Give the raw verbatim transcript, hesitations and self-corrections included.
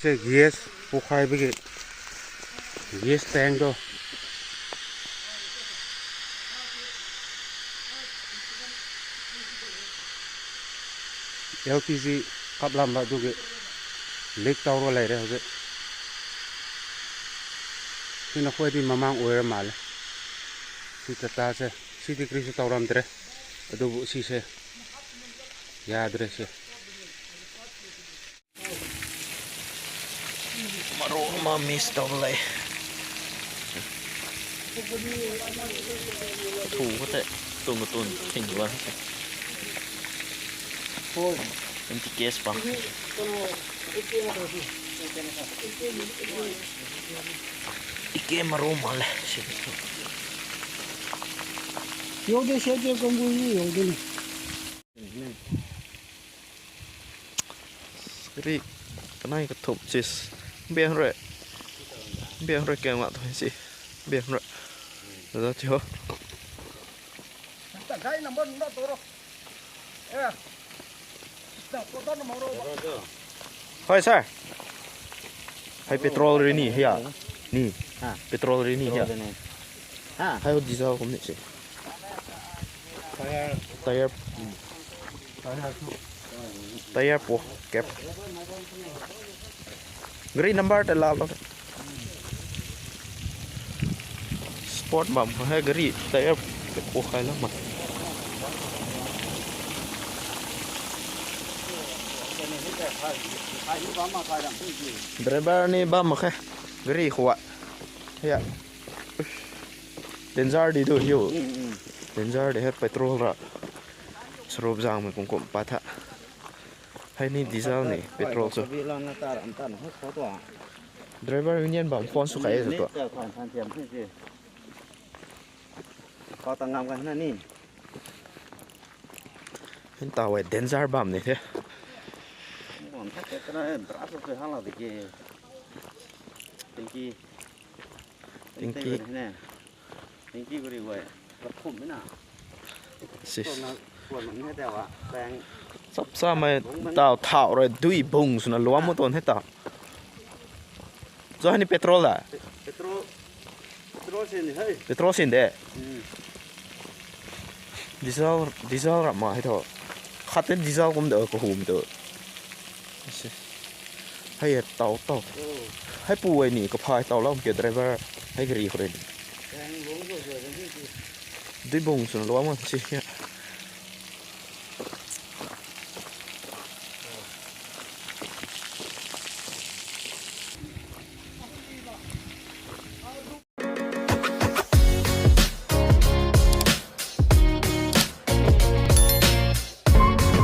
ꯁꯦ gas ꯄꯣꯛꯈꯥꯏꯕꯒꯤ gas ꯇꯦꯡꯗꯣ, L P G ꯀꯥꯞꯂꯝꯕ ꯑꯗꯨꯒꯤ ꯂꯤꯛ ꯇꯧꯔꯒ ꯂꯩꯔꯦ ꯍꯧꯖꯤꯛ꯫ ꯁꯤꯅ ꯈ꯭ꯋꯥꯏꯗꯒꯤ ꯃꯃꯥꯡ ꯑꯣꯏꯔ ꯃꯥꯜꯂꯦ꯫ ꯁꯤ ꯇꯥꯇꯥꯁꯦ, ꯁꯤꯗꯤ ꯀꯔꯤꯁꯨ ꯇꯧꯔꯝꯗ꯭ꯔꯦ, ꯑꯗꯨꯕꯨ ꯁꯤꯁꯦ ꯌꯥꯗ꯭ꯔꯦ ꯁꯦ꯫ ꯃꯔꯣꯜ ꯑꯃ ꯃꯤꯁ ꯇꯧꯔ ꯂꯩ꯫ ꯑꯊꯨꯕ ꯈꯛꯇ ꯇꯨꯝ ꯇꯨꯝ ꯊꯤꯡꯕ ꯋꯥꯅꯤ꯫ ꯑꯦꯟꯇꯤ ꯀꯦꯁ ꯄꯥꯝ꯫ ꯏꯀꯦ ꯃꯔꯣꯜ ꯃꯥꯜꯂꯦ ꯁꯤꯗꯁꯨ꯫ ꯌꯧꯗꯦ, ꯁꯦ ꯀꯣꯡꯒꯨꯜꯒꯤ ꯌꯧꯗꯦꯅꯦ꯫ ꯀꯔꯤ ꯀꯅꯥꯏ ꯀ ꯊꯣꯞ ꯆꯤꯁ ꯕꯦꯡ ꯍꯣꯔꯦ꯫ ꯕꯦꯡ ꯍꯣꯔꯦ ꯀꯦꯡ ꯂꯥꯛ ꯊꯣꯏ ꯁꯤ꯫ ꯕꯦꯡ ꯍꯣꯔꯦ꯫ ꯑꯗ ꯆꯤꯍꯣ꯫ ꯍꯣꯏ ꯁꯥꯔ꯫ ꯍꯥꯏ ꯄꯦꯇ꯭ꯔꯣꯜ ꯔꯤꯅꯤ ꯍꯌꯥ꯫ ꯅꯤ꯫ ꯍꯥ? ꯄꯦꯇ꯭ꯔꯣꯜ ꯔꯤꯅꯤ ꯍꯌꯥ꯫ ꯄꯦꯇ꯭ꯔꯣꯜꯗꯅꯦ꯫ ꯍꯥ? ꯍꯥꯏ ꯗꯤꯖꯜ ꯀꯨꯝꯅꯤ ꯁꯤ꯫ ꯇꯥꯌꯔ꯫ ꯇꯥꯌꯔ꯫ ꯇꯥꯌꯔ ꯄꯣ ꯀꯦꯞ꯫ ꯒꯥꯔꯤ ꯅꯝꯕꯔ ꯇ ꯂꯥꯜꯂꯣ꯫ ꯁ꯭ꯄꯣꯠ ꯕꯝ ꯍꯦ ꯒꯥꯔꯤ ꯇꯥꯌꯔ ꯄꯣꯈꯥꯏꯂꯝꯃ꯫ ꯗ꯭ꯔꯥꯏꯚꯔꯅꯤ ꯕꯝ ꯃꯈꯩ ꯒꯥꯔꯤ ꯈꯨꯋꯥ꯫ ꯍꯦ꯫ ꯗꯦꯟꯖꯔꯗꯤ ꯗꯨ ꯌꯨ꯫ ꯎꯝ, ꯎꯝ꯫ ꯗꯦꯟꯖꯔꯗꯤ ꯍꯦ ꯄꯦꯇ꯭ꯔꯣꯜ ꯔ꯫ ꯁꯔꯨꯞ ꯖꯥꯡꯃꯩ ꯀꯨꯝ ꯀꯨꯝ ꯄꯥꯊ꯫ ꯍꯥꯏꯅꯤ ꯗꯤꯖꯜꯅꯤ, ꯄꯦꯇ꯭ꯔꯣꯜꯁꯨ꯫ ꯗ꯭ꯔꯥꯏꯚꯔ ꯌꯨꯅꯤꯌꯟ ꯕꯥꯎ ꯐꯣꯟꯁꯨ ꯀꯥꯏꯑꯦ ꯆꯠꯇꯣ꯫ ꯍꯦꯟ ꯇꯥꯎꯋꯦ, ꯗꯦꯟꯖꯔ ꯕꯥꯝꯅꯦ ꯁꯦ꯫ ꯇꯦꯡꯀꯤ꯫ ꯇꯦꯡꯀꯤ꯫ ꯁꯤꯁ꯫ ꯆꯞ ꯆꯥꯃꯩ ꯇꯥꯎ ꯊꯥꯎꯔꯦ ꯗꯨꯏ ꯕꯨꯡꯁꯨꯅ ꯂꯨꯋꯥ ꯃꯇꯣꯟ ꯍꯦ ꯇꯥꯎ꯫ ꯖꯣ ꯍꯥꯏꯅꯤ ꯄꯦꯇ꯭ꯔꯣꯜꯗ? ꯄꯦꯇ꯭ꯔꯣꯜ ꯄꯦꯇ꯭ꯔꯣꯜ ꯁꯤꯅꯤ ꯍꯩ꯫ ꯄꯦꯇ꯭ꯔꯣꯜ ꯁꯤꯟꯗꯦ? ꯎꯝ꯫ ꯗꯤꯖꯜ ꯗꯤꯖꯜ ꯔꯥꯃ ꯍꯥꯏꯗꯣ꯫ ꯈꯥꯇꯦ ꯗꯤꯖꯜ ꯀꯨꯝꯗ ꯀꯍꯨꯝꯗꯣ꯫ ꯑꯁꯤ꯫ ꯍꯩ ꯇꯥꯎ ꯇꯥꯎ꯫ ꯑꯣ꯫ ꯍꯩ ꯄꯨ ꯑꯣꯏꯅꯤ ꯀꯐꯥꯏ ꯇꯥꯎ ꯂꯥꯎꯝ ꯀꯦ ꯗ꯭ꯔꯥꯏꯚꯔ꯫ ꯍꯩ ꯒꯥꯔꯤ ꯈꯨꯔꯦꯟ꯫ ꯀꯌꯥꯝ ꯂꯣꯡ ꯇꯧꯖꯔꯒꯦ ꯁꯤ? ꯗꯨꯏ ꯕꯣꯡ ꯁꯨꯅ ꯂꯣ ꯑꯃ ꯁꯤ꯫